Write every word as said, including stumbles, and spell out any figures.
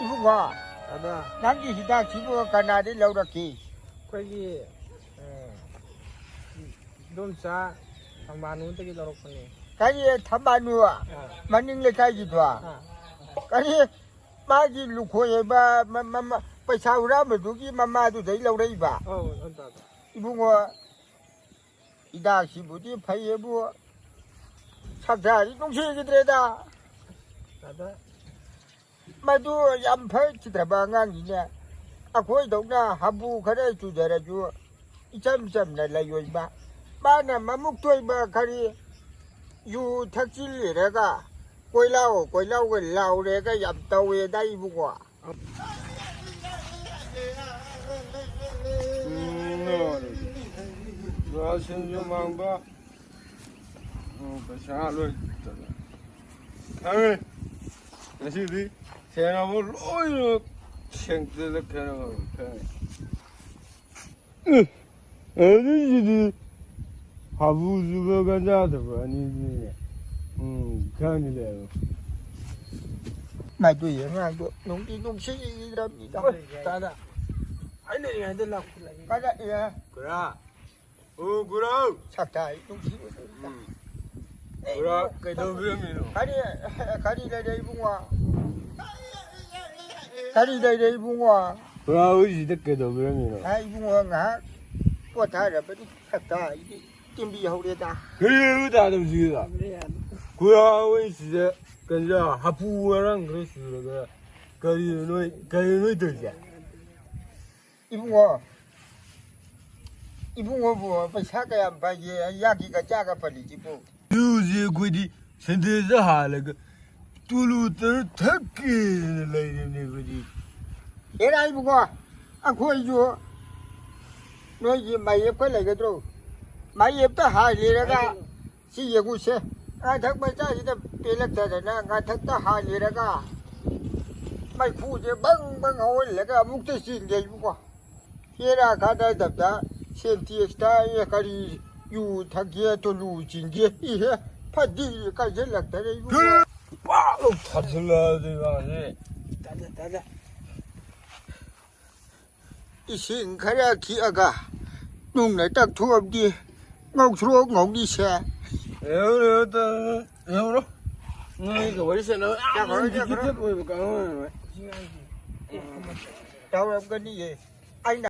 ꯏꯕꯨꯡꯉꯣ, ꯑꯗ ꯅꯪꯒꯤ ꯍꯤꯗꯥꯛꯁꯤꯕꯨ ꯀꯅꯥꯗꯩ ꯂꯧꯔꯛꯈꯤ? ꯑꯩꯈꯣꯏꯒꯤ, ꯑ, ꯏꯗꯣꯝꯆꯥ ꯊꯝꯕꯥꯅꯨꯗꯒꯤ ꯂꯧꯔꯛꯄꯅꯦ꯫ ꯀꯔꯤ ꯊꯝꯕꯥꯅꯨ? ꯑꯥ꯫ ꯃꯅꯤꯡ ꯂꯩꯀꯥꯏꯒꯤꯗꯣ? ꯑꯥ꯫ ꯀꯔꯤ ꯃꯥꯒꯤ ꯂꯨꯈꯣꯏ ꯍꯥꯏꯕ ꯃ-, ꯃ-, ꯃ-, ꯄꯩꯁꯥ ꯍꯨꯔꯥꯟꯕꯗꯨꯒꯤ ꯃꯃꯥꯗꯨꯗꯩ ꯂꯧꯔꯛꯏꯕ? ꯑꯧ, ꯏꯗꯣꯝꯆꯥꯗꯣ꯫ ꯏꯕꯨꯡꯉꯣ, ꯍꯤꯗꯥꯛꯁꯤꯕꯨꯗꯤ ꯐꯩꯌꯦꯕꯨ, ꯁꯛꯇꯥꯗꯤ ꯅꯨꯡꯁꯤꯈꯤꯗ꯭ꯔꯦꯗ꯫ ꯑꯗ ꯃꯗꯨ ꯌꯥꯝ ꯐꯈꯤꯗ꯭ꯔꯕ ꯑꯉꯥꯡꯅꯤꯅꯦ꯫ ꯑꯩꯈꯣꯏꯗꯧꯅ ꯍꯥꯕꯨ ꯈꯔ ꯆꯨꯖꯔꯁꯨ ꯏꯆꯝ ꯆꯝꯅ ꯂꯩꯔꯣꯏꯕ꯫ ꯃꯥꯅ ꯃꯃꯨꯛ ꯇꯣꯏꯕ ꯀꯔꯤ ꯌꯨ ꯊꯛꯆꯤꯜꯂꯤꯔꯒ ꯀꯣꯏꯂꯥꯎ ꯀꯣꯏꯂꯥꯎꯒ ꯂꯥꯎꯔꯦꯒ ꯌꯥꯝ ꯇꯧꯋꯦꯗ ꯏꯕꯨꯡꯉꯣ꯫ ꯎꯝ, ꯂꯣꯏꯔꯦ꯫ ꯂꯣꯏꯔꯦ, ꯁꯤꯡꯖꯨ ꯃꯥꯡꯕ꯫ ꯎꯝ, ꯄꯩꯁꯥ ꯂꯣꯏ ꯆꯠꯂꯦ꯫ ꯈꯪꯉꯦ꯫ ꯉꯁꯤꯗꯤ ꯁꯦꯟꯅꯕ ꯂꯣꯏꯅꯃꯛ ꯁꯦꯡꯇꯣꯛꯑꯦ, ꯈꯪꯉꯦ꯫ ꯎꯝ, ꯑꯗꯨꯒꯤꯗꯤ ꯍꯥꯕꯨ ꯆꯨꯕ ꯒꯟꯖꯥꯗꯕ ꯑꯅꯤꯗꯨꯅꯦ꯫ ꯎꯝ, ꯈꯪꯉꯤꯗ ꯑꯗꯣ꯫ ꯃꯗꯨꯒꯤ ꯑꯉꯥꯡꯗꯣ ꯅꯨꯡꯗꯤ ꯅꯨꯡꯁꯤꯔꯝꯅꯤꯗ꯫ ꯍꯣꯏ, ꯇꯥꯗ꯫ ꯑꯩ ꯂꯩꯔꯤꯉꯩꯗ ꯂꯥꯛꯄ ꯂꯩ꯫ ꯀꯥꯏꯗ? ꯑꯦ꯫ ꯈꯨꯔꯥ꯫ ꯑꯣ, ꯈꯨꯔꯥ꯫ ꯁꯛꯇꯥ ꯑꯩ ꯅꯨꯡꯁꯤꯕ꯫ ꯎꯝ꯫ ꯄꯨꯔꯥ ꯀꯩꯗꯧꯕꯤꯔꯝꯃꯤꯅꯣ? ꯀꯔꯤ, ꯀꯔꯤ ꯂꯩꯔꯦ ꯏꯕꯨꯡꯉꯣ? ꯀꯔꯤ ꯂꯩꯔꯦ ꯏꯕꯨꯡꯉꯣ? ꯄꯨꯔꯥ ꯍꯧꯖꯤꯛꯁꯤꯗ ꯀꯩꯗꯧꯕꯤꯔꯝꯃꯤꯅꯣ? ꯍꯥ, ꯏꯕꯨꯡꯉꯣ ꯉꯥꯏꯍꯥꯛ ꯄꯣꯊꯥꯔꯕꯅꯤ꯫ ꯁꯛꯇꯥ ꯑꯩꯗꯤ ꯇꯤꯟꯕꯤ ꯍꯧꯔꯦꯗ꯫ ꯀꯔꯤ ꯇꯥꯗꯕꯁꯤꯗ? ꯄꯨꯔꯥ ꯍꯧꯖꯤꯛꯁꯤꯗ ꯀꯩꯅꯣ ꯍꯥꯄꯨ ꯉꯔꯥꯡ ꯈꯔ ꯁꯨꯔꯒ ꯀꯔꯤꯅꯣ ꯅꯣꯏ, ꯀꯔꯤꯅꯣ ꯅꯣꯏ ꯇꯧꯔꯤꯁꯦ? ꯏꯕꯨꯡꯉꯣ, ꯏꯕꯨꯡꯉꯣꯕꯨ ꯄꯩꯁꯥ ꯀꯌꯥꯝ ꯄꯥꯏꯒꯦ? ꯌꯥꯒꯤ ꯒꯆꯥꯒ ꯄꯜꯂꯤꯁꯤꯕꯨ? ꯌꯨꯁꯦ ꯑꯩꯈꯣꯏꯗꯤ ꯁꯦꯟꯗꯦꯜꯗ ꯍꯥꯜꯂꯒ ꯇꯨꯂꯨ ꯇꯔꯨꯛ ꯊꯛꯀꯦꯅ ꯂꯩꯔꯤꯕꯅꯦ ꯑꯩꯈꯣꯏꯗꯤ꯫ ꯍꯦꯔꯥ ꯏꯕꯨꯡꯉꯣ, ꯑꯩꯈꯣꯏꯁꯨ ꯅꯣꯏꯒꯤ ꯃꯥꯌꯦꯞꯀ ꯂꯩꯒꯗ꯭ꯔꯣ? ꯃꯥꯌꯦꯞꯇ ꯍꯥꯏꯔꯤꯔꯒ ꯁꯤ ꯌꯦꯡꯉꯨꯁꯦ꯫ ꯉꯥꯊꯛ ꯃꯆꯥꯁꯤꯗ ꯄꯦꯜꯂꯛꯇꯗꯅ ꯉꯥꯊꯛꯇ ꯍꯥꯜꯂꯤꯔꯒ ꯃꯩꯈꯨꯁꯦ ꯕꯪ ꯕꯪ ꯍꯧꯍꯜꯂꯒ ꯑꯃꯨꯛꯇ ꯆꯤꯡꯒꯦ ꯏꯕꯨꯡꯉꯣ꯫ ꯍꯦꯔꯥ ꯀꯥꯟꯅꯗꯕꯗ ꯁꯦꯟꯇꯦꯛꯁꯇ ꯑꯦ ꯀꯔꯤ ꯌꯨ ꯊꯛꯀꯦ ꯇꯨꯂꯨ ꯆꯤꯡꯒꯦ ꯏꯍꯦ ꯐꯗꯤ ꯀꯥꯏꯁꯤꯜꯂꯛꯇꯔꯦ ꯏꯕꯨꯡꯉꯣ꯫ ꯊꯥꯖꯤꯜꯂꯛꯑꯗꯤ ꯃꯥꯁꯦ꯫ ꯇꯥꯗꯦ ꯇꯥꯗꯦ꯫ ꯏꯁꯤꯡ ꯈꯔ ꯈꯤꯛꯑꯒ ꯅꯨꯡꯅ ꯇꯛꯊꯣꯛꯑꯕꯗꯤ ꯉꯧꯊ꯭ꯔꯣꯛ ꯉꯧꯅꯤꯁꯦ꯫ ꯌꯧꯔꯣ, ꯌꯧꯔꯣ, ꯌꯧꯔꯣ꯫ ꯅꯣꯏꯒ ꯋꯥꯔꯤ ꯁꯥꯟꯅꯕ ꯌꯥꯝꯅ ꯌꯥꯝ ꯍꯧꯔꯦ, ꯌꯥꯝ ꯍꯧꯔꯦ꯫ dedicated ꯑꯣꯏꯕ ꯀꯥꯡꯕꯨꯅꯦꯕ꯫ ꯇꯧꯔꯝꯒꯅꯤꯌꯦ꯫